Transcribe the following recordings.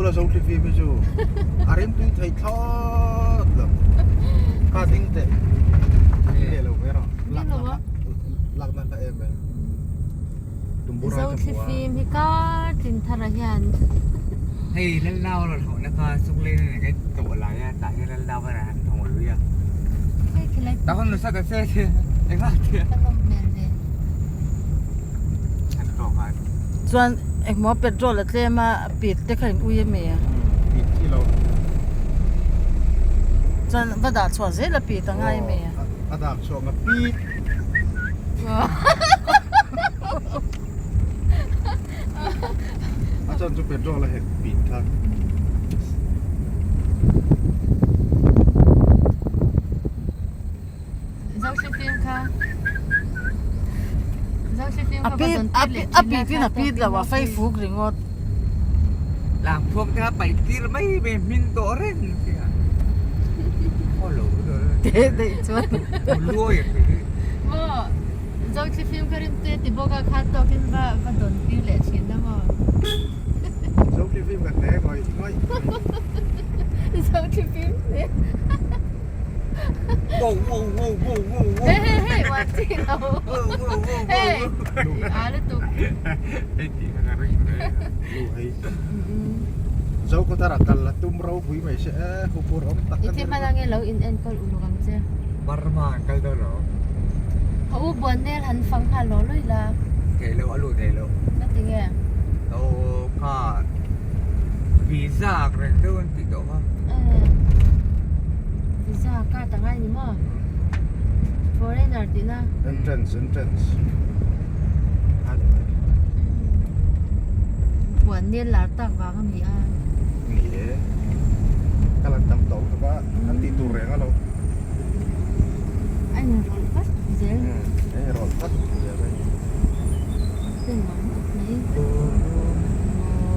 la zo thlifim hi chu a rimtui thei thlawt lo. Kha ding teh. Ding leh lo mai rawh. Lak na lak na hla em em. Tumbura Zo ka hmu a. thlifim hi kar tlin thar ah hian. Hei Lalnau rawn hawh na kha Suklen a kan tawh lai a tah hian Lalnau a rawn haw lui a. Hei khilai Tah khan nusa ta che che engah te. Ka nawm hmel ve. An tawk a. Chuan engmaw petrol a tlem a pit te kha in ui ami? Pit chi lo. Chuan va dah chhuah zel a pit a ngai ami? A dah chhuah nga pit. A chan chu petrol a hek pit kha. A pit a pit in a pit lo a fei fuk ringawt. Lang phuak te kha paih tir mai mai hmin tawh reng sia. Follow Teh daih chuan. Luai a thei. Maw Zothlifim ka rim te ti bawk a kha tawkin va va dawn tir leh thin a maw. Zothlifim ka hne ngawih ngawih. Zothlifim hne. Wow wow wow wow wow wow. Hey hey hey wa chi lo. Wow wow wow. Hey. A lutuk. Hei tih kha ka ring mai. Lu hei. Zo khaw thar ah kal la tum ropui mai se e huphur awm tak I thi hman ange lo in enkawl uluk ang che. Burma an kal dawn lo. Ka u buan nel han fang nghal lo lawih la. Thei lo a lut thei lo. Ka ti nge? Aw kha visa ak reng deuh an tih tawh kha. Visa card a ngai ni maw? Foreigner tihna. Entrance entrance. Buan nel lar tak vang a ni a. Ni e. Ka lan tam tawh lutuk a an tih tur reng a lo. A inrawlh vat zel. A inrawlh vat zel a ni. Ten nuam ngawt mai.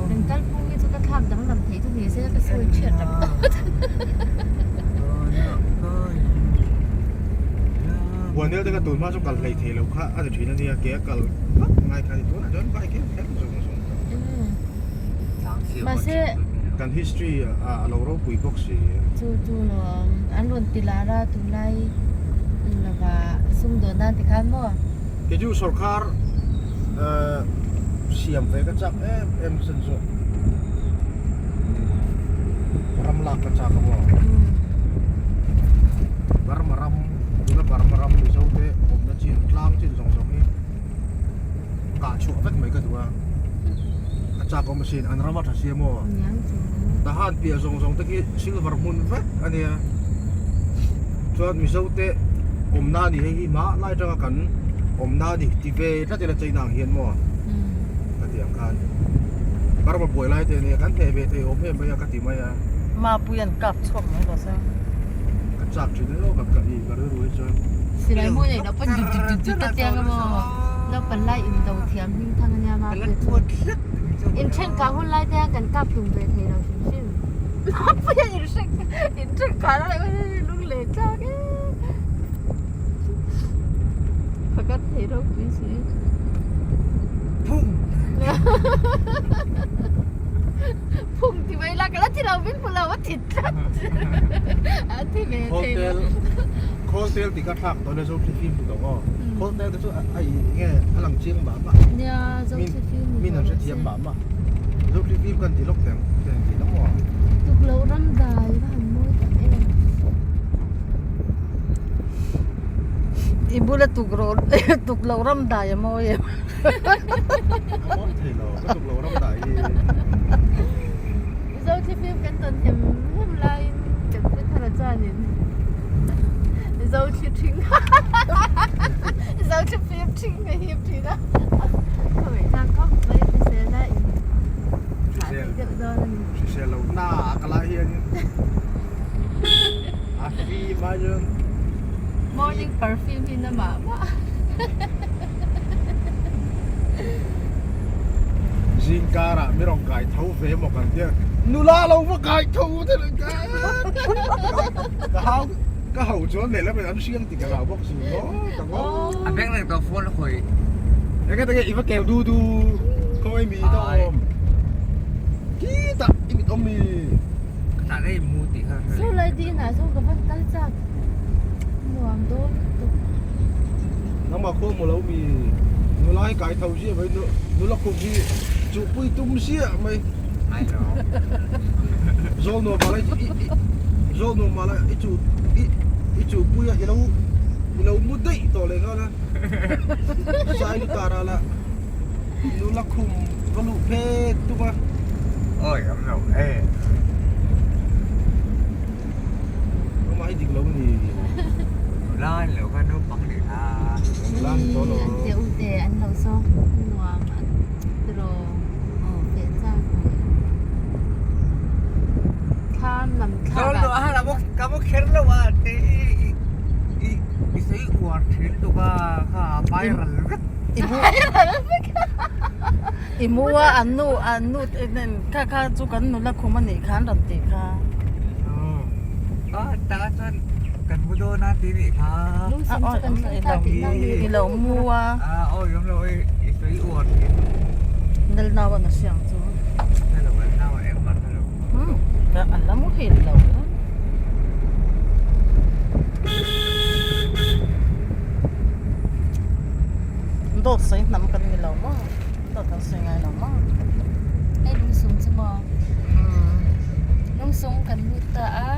Kan kalphung hi chu ka thlak danglam theih chu ni se ka sawi thiat tak tak. Buanel te kha tun hma chu kal hlei thei lo kha a ni thin a nia ke a kal vak ngai kha a ni tunah chuan bike hian kher zawng zawng ta. Mahse kan history a lo ropui bawk si. Chu chu lawm an rawn ti lar a tunlai lova sumdawn nan tikhan maw. Kei chu sorkar siam ve ka chak em em sen chu ram lak ka chak a maw. Burma ram tuna Burma ram Mizo te awmna chin tlang chin zawng zawng hi kah chhuah vek mai ka duh a. A chak awm asin an ram a tha sia maw. Tahan piah zawng zawng te khi silver hmun vek a nia. Chuan Mizo te awmna a ni hei hi hma lai atanga kan awmna a ni ti ve tlat ila China ang hian maw ka ti ang khan Burma buai lai te ania kan hneh ve thei awm em mai a ka ti mai a. Mapui an kap chhuak mai lo se. Ka chak thin emaw ka ka i ka rilru hi chuan. Silai mu nei loh pawn dut dut dut dut a tiang emaw naupang lai indo thiam hming thang ania Mapui chu. Inthen kah hun lai te hian kan kap hlum ve thei lo hrim hrim. Mapui a inhrek inthen kah lai lung leh tlak e. Pakhat thei ropui si. Phung! Phung ti mai la ka la thi lo min hmu lo a thi tlat. A thi ve thei lo. Khawltel tih ka thlak tawh le zo thli fim tawh aw. Khawltel te chu a in nge a lang chiang mah mah. Nia zo thli fim. Min an hrethiam mah mah. Zo thli fim kan ti lawk teng teng ti lam aw. Tuklo ram dai va han mawi tak em. I bula tukro tuklo ram dai a mawi em. A mawi thei lo ka tuklo ram dai hi. Zo thli fim kan tawn hem hem laiin kan pu thar a chuanin zo thli thing zo thli fim thing a hip thin a khawi tlang khawp mai hrisel a in thah theih deuh dawn a ni. Hrisel lo na a ka lai hianin a fim a chuan Morning perfume hi na mah mah. Zingkarah mi rawn kai tho ve maw kan tia nula lo va kai tho te leh ka ka hau ka ho chuan lehlam in an hriang tih ka hlau bawk si maw ka ngaw A beng reng tawh phone a khawi. Enge tinge i va keu du du khawi mi ta awm. Khitah i mit awm mi. Tah rei mu tih kha hre. Saw lai ding ah sawn ka van kal chak nuam dawn lutuk. Nangmah khua maw lo mi nula hi kai tho ziah mai nula khum hi chuhpui tum ziah mai. Ngai lo. Zawl nuam mah la zawl nuam mah la i chuh i i chuhpui a i lo i lo mu daih tawh leh nghal a. Sai lu tar ah lah. Nula khum va luh phet tum a. Awi awm lo e. Nangmah hi dik lo ni. Nula ni lo kha naupang ni kha. Nula ni tawh lo. An te u te an lo sawm nuam an tiraw aw feh chak mai. Thlam lam thlak ah. Zawl a ka mu kher lo a te i i i sawi uar thin tuk a kha viral vek. I mu a an nu an nu te nen kha kha chu kan nula khum a nih kha an rawn tih kha. A tah chuan kan mu dawn a tih nih kha. I lo mu a. A awi awm lo i sawi uar thin. Nal nau a na hriang chu. Hello an nau a engmah hello. An la muhil lo. Dawt sawi hnam kan ni lo maw? Dawt kan sawi ngai lo maw? Hei lungsung chu maw? Lungsung kan lut ta a.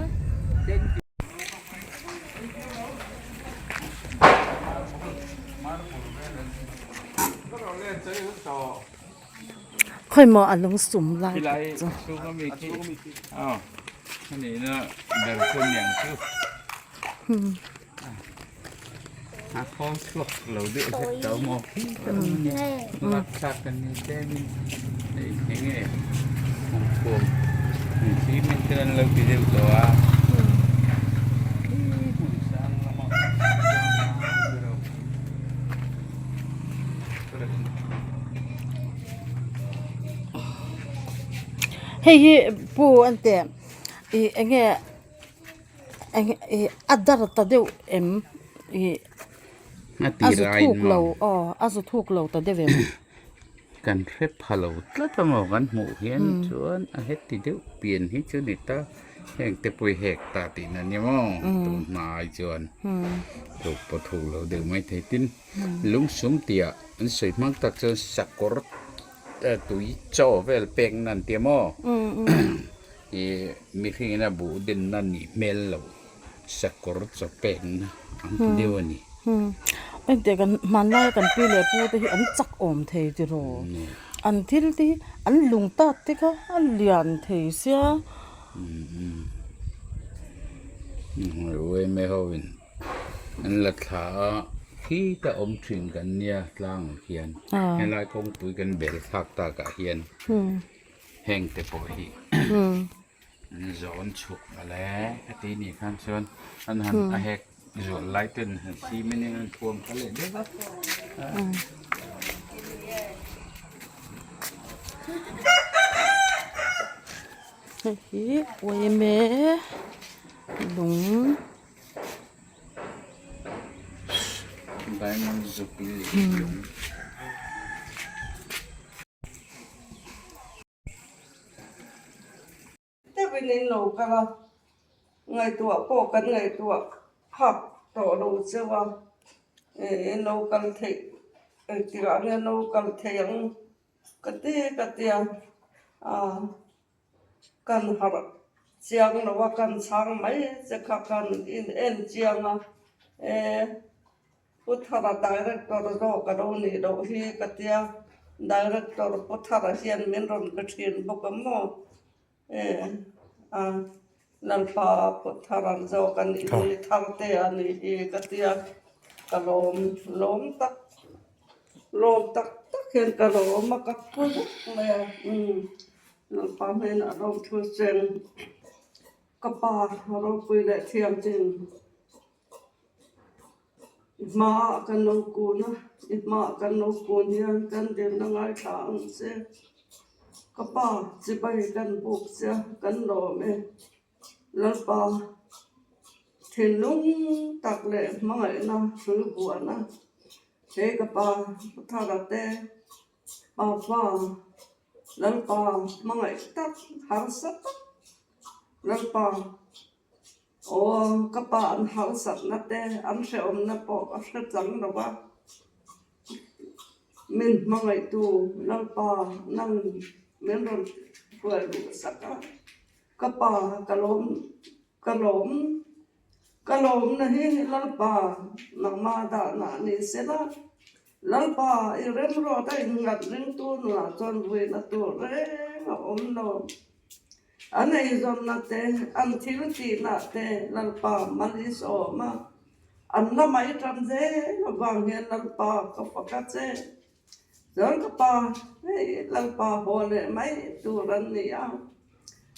Khawi maw a lungsum lai tak chu. Hei hi pu an teh ih eng nge eng ih a dar ta deuh em ih a zu thuk lo aw a zu thuk lo ta deuh em. Kan hre pha lo tlat a maw kan hmuh hian chuan a heti deuh pian hi chu ni ta heng te pawh hi hek ta tihna a ni maw tun hma ai chuan thuk pawh thuk lo deuh mai thei tin lungsum tih ah an sawi hmang tak chuan sakawr tui chaw vel pek na an ti a maw ih mihring in a buh din na nih hmel lo sakawr chaw pek na ang ti deuh a ni. Engtiang kan hmanlai kan pi leh pu te hi an chak awm thei tiraw an thil te hi an lung tat te kha a lian thei sia. Uaime ho in an la thla a khi ta awm thin kan nia tlang ah khian helai kawngpui kan bel thlak tak ah hian heng te pawh hi an zawn chhuk a le a ti nih khan chuan an han a hek zual lai ten han cement in an thuam kha leh deuh a. Hei hi uaime lung. Diamond Jubilee lung. Deuhin in lo kal a, ngaihtuah pawh kan ngaihtuah phak tawh lo cheu a, in lo kal theih engtikah nge an lo kal thei ang ka ti ka tia a kan harh chiang lo a kan chhang mai che kha kan in en chiang a e. Pu Thara Director zawk a lo nih loh hi ka tia, Director Pu Thara hian min rawn be thin bawk a maw? E a, Lalpa Pu Thara zawk a nih hi, Tharte a nih hi ka tia, ka lawm lawm tak lawm tak tak hian ka lawm a, ka phu vek mai a, umm Lalpa hnenah lawm thu cheng ka pa ropui leh thiam chin. I hmaah kan lo kun a, i hmaah kan lo kun hian kan dilna ngaithla ang che. Ka pa chibai kan buk che a, kan lawm e. Lalpa, thinlung tak leh hmangaihna hrui buana he ka pa Puthara te, Papa. Lalpa hmangaih tak harsa tak Lalpa aw ka pa an harsatna te an hrehawmna pawh a hre chang lo va, min hmangaihtu Lalpa nang min rawn hruai luh sak a, ka pa ka lawm ka lawm ka lawmna hi Lalpa nangmah dahna a ni sela Lalpa i remruat a inngat ringtu nunah chuan vuina tur reng a awm lo. An eizawnna te, an thil tihna te Lalpa mal i sawm a, an la mai tan zel avang hian Lalpa ka fak a che. Chuan ka pa, hei Lalpa haw leh mai tur an ni a,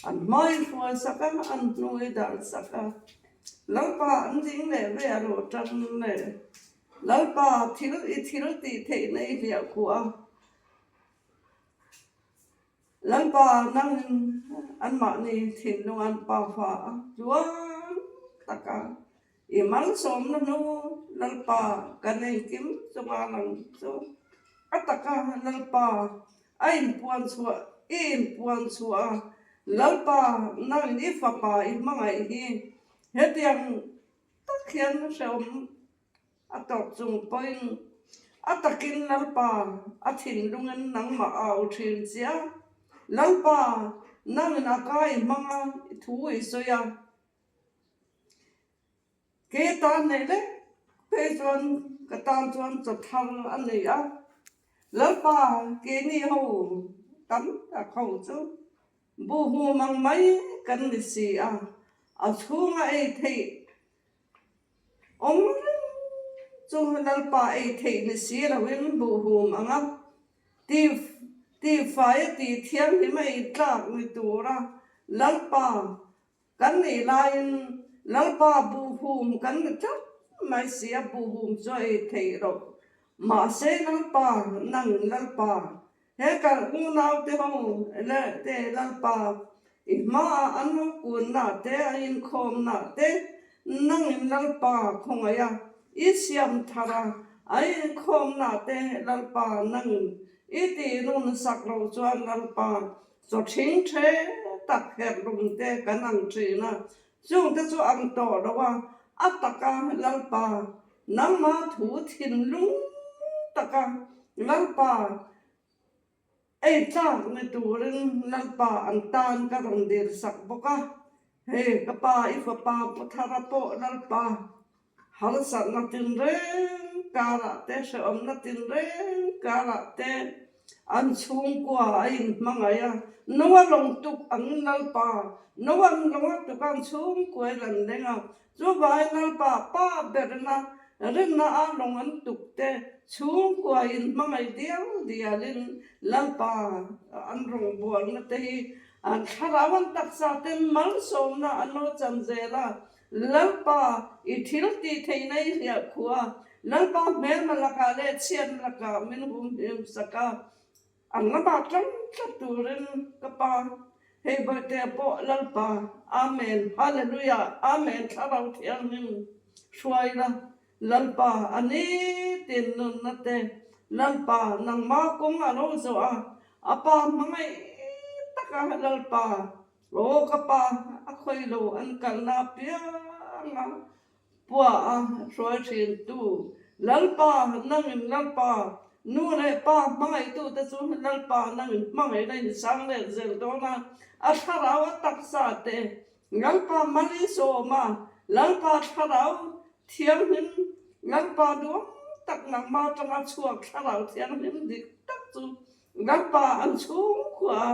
an hma i hruai sak a, an hnu i dar sak a, Lalpa an ding leh ve a lo tan leh Lalpa thil i thil tih theihna i hliah khuh a. Lalpa nangin anmahni thinlung an pa fa a tluang tak a, i malsawmna hnu Lalpa kan engkim chunga lang chu a taka Lalpa a inpuan chhuah i inpuan chhuah a, Lalpa nangin i fapa i hmangaih hi hetiang tak hian hrehawm A tawp chung pawhin a takin Lalpa a thinlungin nangmah a au thin che a, Lalpa, nangin a ka i hmang a, i thu i sawi a. Ke tan neih lek phei chuan ka tan chuan chaw thar a nei a, Lalpa, keini ho tam tak ho chu buhhum ang mai kan ni si a, a chhunga ei theih Awm reng chu Lalpa ei theih ni si loin buhhum ang a, ti tihfai a tih thianghlim a ei tlak ni tura Lalpa kan nih laiin Lalpa buhhum kan ni tlat mai si a, buhhum chu a ei theih loh. Mahse Lalpa nang Lalpa he kan unaute ho leh te Lalpa i hmaah an lo kunna te a inkhawmna te nangin Lalpa khawngaih a i siam thar a a inkhawmna te Lalpa nangin i tih nun sak loh chuan Lalpa chaw thing the tak herh lung te kan ang thin a chungte chu ang tawh lo a a taka Lalpa Nangma thu thinlung taka Lalpa ei tlak ni turin Lalpa an tan ka rawn dir sak bawk a, hei ka pa i fapa Pu Thara pawh Lalpa harsatna tinreng karah te hrehawmna tinreng karah te an chhungkua a inhmangaih a, Noa lawng tuk ang Lalpa Noa'n lawng a tuk a an chhungkua in an leng a, Chuvai Lalpa pa berna rinna a lawng an tuk te chhungkua in hmangaih dial dial in Lalpa an rawngbawlna te hi an thlarau an taksa ten malsawmna an lo chan zel a, Lalpa i thil tih theihna i hliah khuh a, Lalpa hmelma lakah leh chhiatna lakah min humhim sak a. An lamah tlang tlat turin ka Pa, hei Bawihtea pawh Lalpa, Amen, Hallelujah, Amen, Thlarau Thianghlim hruaina, Lalpa, a nitin nunna te, Lalpa, nangma kawng a lo zawh a, a Pa hmangaih taka Lalpa, aw ka Pa, a khawi lo an kalna apianga Pua a hruai thintu Lalpa nangin Lalpa, nu leh pa hmangaihtute chu Lalpa nangin hmangaihna in sang let zel dawn a, a thlarau a taksa te Lalpa mal i sawm a, Lalpa thlarau thianghlim, Lalpa duang tak nangmah atanga chhuak thlarau thianghlim dik tak chu Lalpa an chhungkhua a.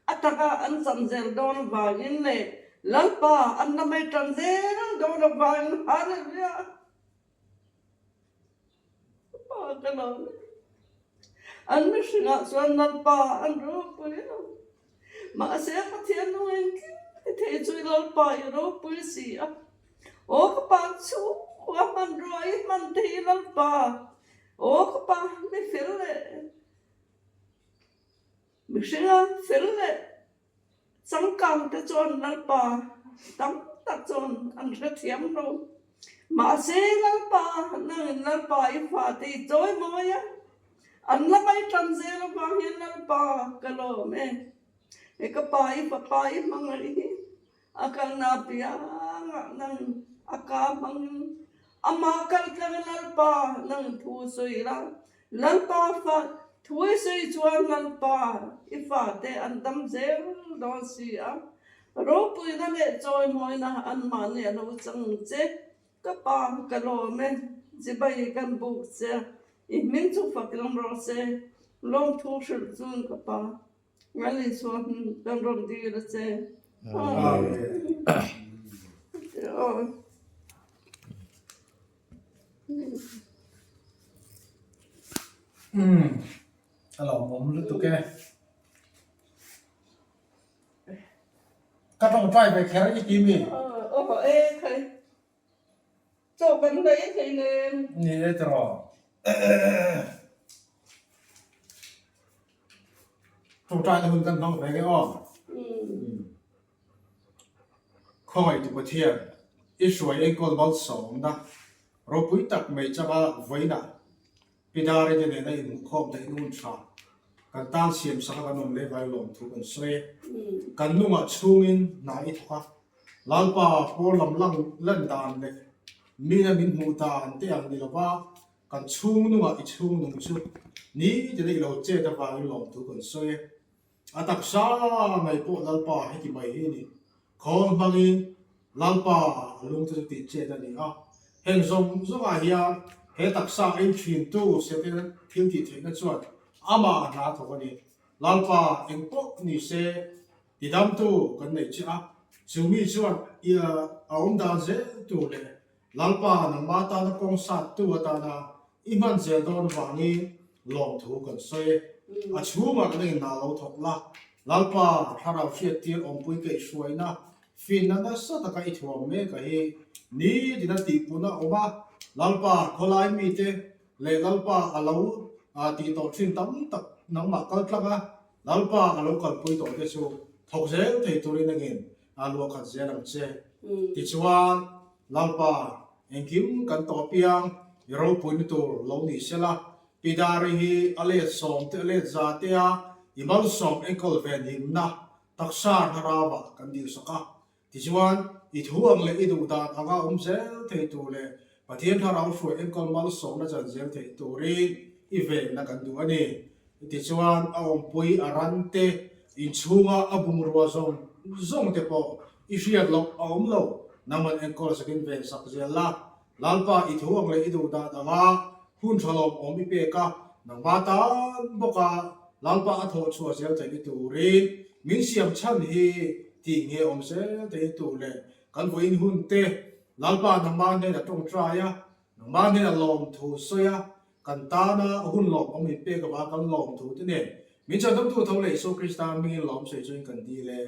A taka an chan zel dawn vangin leh Lalpa an la mai tan zel dawn avangin Hallelujah! Pa ka lo ni. An mihringah chuan Lalpa an ropui lo. Mahse Pathian nung engkim ti thei chu i Lalpa i ropui si a. Aw ka pa chhungkua hmanrua i hman thei i Lalpa. Aw ka pa mi fel leh Mihringa fel leh changkang te chuan Lalpa tam tak chuan an hrethiam lo. Mahse Lalpa, nangin Lalpa i fate i chawi mawi a. An la mai tan zel avang hian Lalpa ka lawm e. He ka pa i fapa i hmangaih hi a kalna piangah nang a ka hmangin amah kal tlang Lalpa nang thu sawi la. Lalpa fa thu i sawi chuan Lalpa i fate an dam zel dawn si a. Ropuina leh chawimawina anmahni a lo chang che. Ka pa ka lawm e, chibai kan buk che, i hming chu fak lam rawh se, lawmthu hrilh chun ka pa ngal Isua hming kan rawn dil a che. Amen. Umm a lawmawm lutuk e. Ka tawngtai ve kher i ti mi? Aw e khai. Chaw kan nei thei nen. Ni e tiraw. Tawngtai na hun kan hmang ve nge aw. Khawngaih tu Pathian, i hruai enkawl malsawmna ropui tak mai changa vawiinah Pidari te nena inhmuhkhawm theih nun tha kan tan siam sak a kan awm leh vai lawm thu kan sawi e. Kan nungah chhungin hna i thawk a, Lalpa pawl lam lang lan dan leh mina min hmuh dan te ang ni lova kan chhung nungah i chhung nung chu nitin a i lo chet avangin lawm thu kan sawi e. A taksa ngei pawh Lalpa heti mai hi a ni. Khawl hmangin Lalpa a lungte chu tih chet a ni a. Heng zawng zawngah hian he taksa ei thintu Setana thil tih theihna chuan amah a hna thawk a ni. Lalpa eng pawh ni se tidamtu kan neih che a, chu mi chuan a awm dan zel tur leh Lalpa nangmah tana kawng sattu atana i hman zel dawn avangin lawmthu kan sawi. A chhungah kan engin lo thawk la, Lalpa thlarau hriattir awmpui kaihhruaina finna nasa taka i thuam mek a hi nitin a tihpun a awm a, Lalpa khawlai mite leh Lalpa a lo tih tawh thin tam tak nangmah kal tlang a, Lalpa a lo kalpui tawh te chu thawk zel thei turin engin a luah khat zel ang che. Tichuan, Lalpa, engkim kan tawh apiang i ropuina tur lo ni sela, Pidari hi a let sawm te a let za te a i malsawm enkawl ven himna taksa hnaravah kan dilsak a. Tichuan, i thu ang leh i duh dan anga awm zel thei tur leh Pathian thlarau hruai enkawl malsawmna chan zel theih turin i venna kan duh a ni. Tichuan, a awmpui a ran te, inchhunga a bungrua zawng zawng te pawh i hriat loh a awm lo. Nangman enkawl sakin ven sak zel la, Lalpa i thu ang leh i duh dan anga hun tha lawmawm i pek a, nangma tan bawka Lalpa a thawh chhuah zel theih ni turin min siam chhan hi tih nge awm zel theih ni tur leh kan vawiin hun te Lalpa nangma hnena tawngtai a, nangma hnena lawmthu sawi a, kan tana hun lawmawm in pek avanga kan lawmthu te nen min chhandamtu tho leh Isua Krista hmingin lawm sawi chuin kan dil e.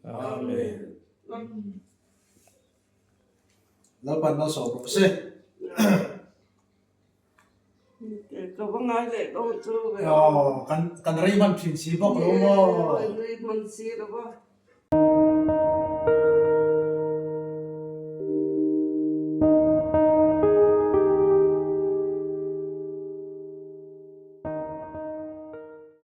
Amen. Lalpan malsawm rawh se. Ka va ngai leh dawn chu ve. Aw, kan kan rei hman thin si bawk lo maw? Kan rei hman si lo va.